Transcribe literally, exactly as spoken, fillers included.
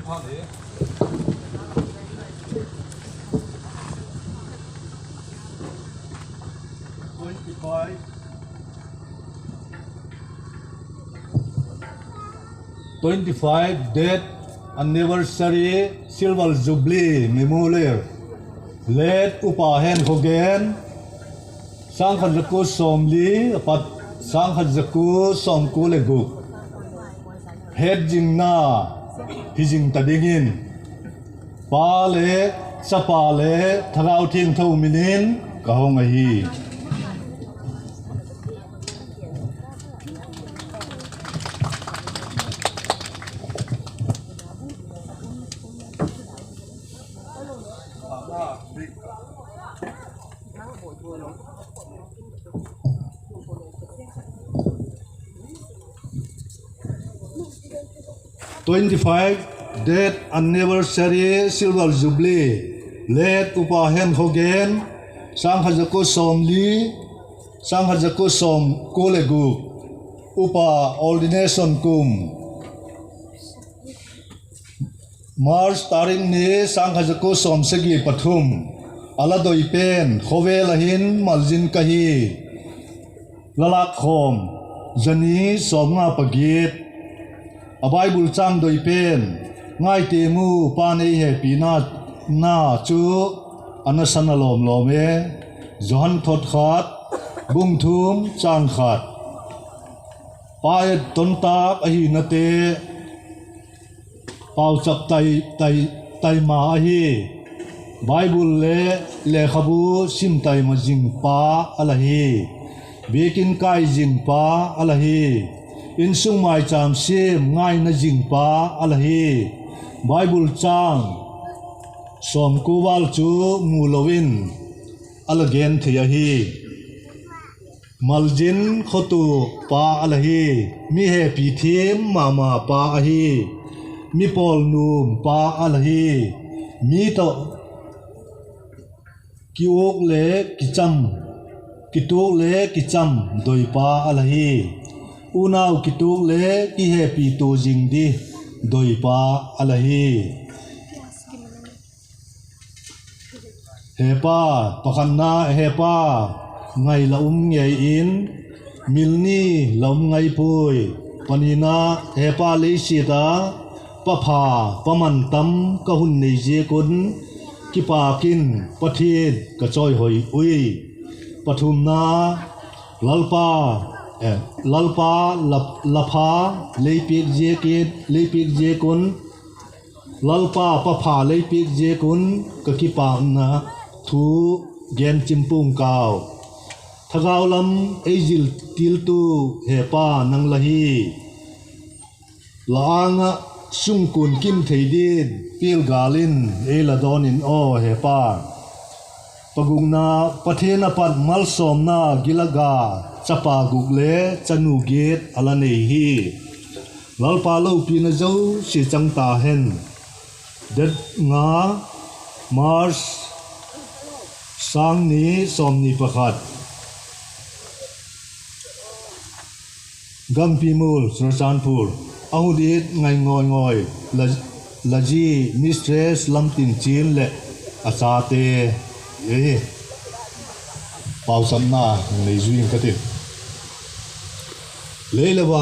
Twenty-five, twenty-five death anniversary silver jubilee memorial. Late Upa Henkhogen, sâng khat za kua sawmli a pat sâng khat za kua sawmkua leh guk. Hetzingna hi zing ta dingin Pa le Chapa le Thagau Thiangtho min in ka hong ahi. Twenty-five death anniversary silver jubilee, Late Upa Henkhogen, sâng khat za kua sawmli, sâng khat za kua sawmkua leh guk, Upa ordination kum, March tarik ni, sâng khat za kua sawmsagi pathum. A la doi pen, Khawvel ah hin malzin ka hi, la lâk khawm, za ni sawmnga pagiat. A Bible châng doi pen, Ngai tiang u, Pa'n ei hepina na chu a nasan a lawm lawm e. Johan thot khat, bung thum, châng khat. Pa et ton tâk ahinate pauchap tai, tai, tai ma ahi. Bible le lekhabu sim tai ma zing pa a la hi. Biakin kai zing pa a la hi. Insung maichâm siam ngaina zing pa a la hi. Bible châng sawmkua val chu mu lo in a la gen thei ahi. Malzin khotuak pa a la hi, mi hepi thiam ma ma pa ahi, mi pawl nuam pa a la hi, mi tawh kiuak le kicham, kituak le kicham doi pa a la hi, unau kituak le kihepi tua zing di doi pa a la hi. Hepa, pakhatna, Hepa, ngai la um ngei in, mil ni la um ngai puai. Panina, Hepa, leisiat a pa pha, pa man tam ka hun nei ziak un kipâk in Pathian ka chawihoi ui. Pathumna, Lalpa, eh, Lalpa la, la pha lei piak ziak in, lei piak ziak un, Lalpa pa pha lei piak ziak un ka kipâkna thu gen chim pua'ng kau. Thagau lam ei zil tiltu Hepa nang la hi. La âng ah sungkuan kim thei din pial gâl in ei la dawn in aw Hepa. Pagukna, Pathian a pat malsawmna gil a ga chapa guk le chanu giat a la nei hi. Lalpa lopina zosia chang ta hen. Date nga, March, sâng ni sawmni pakhat. Gampi Mul, Churachandpur, a hun it ngai ngawi ngawi, la, la zi Mistress Lamtinchian leh a chate, hi pauchapna nei zui ing ka tin. Lei le van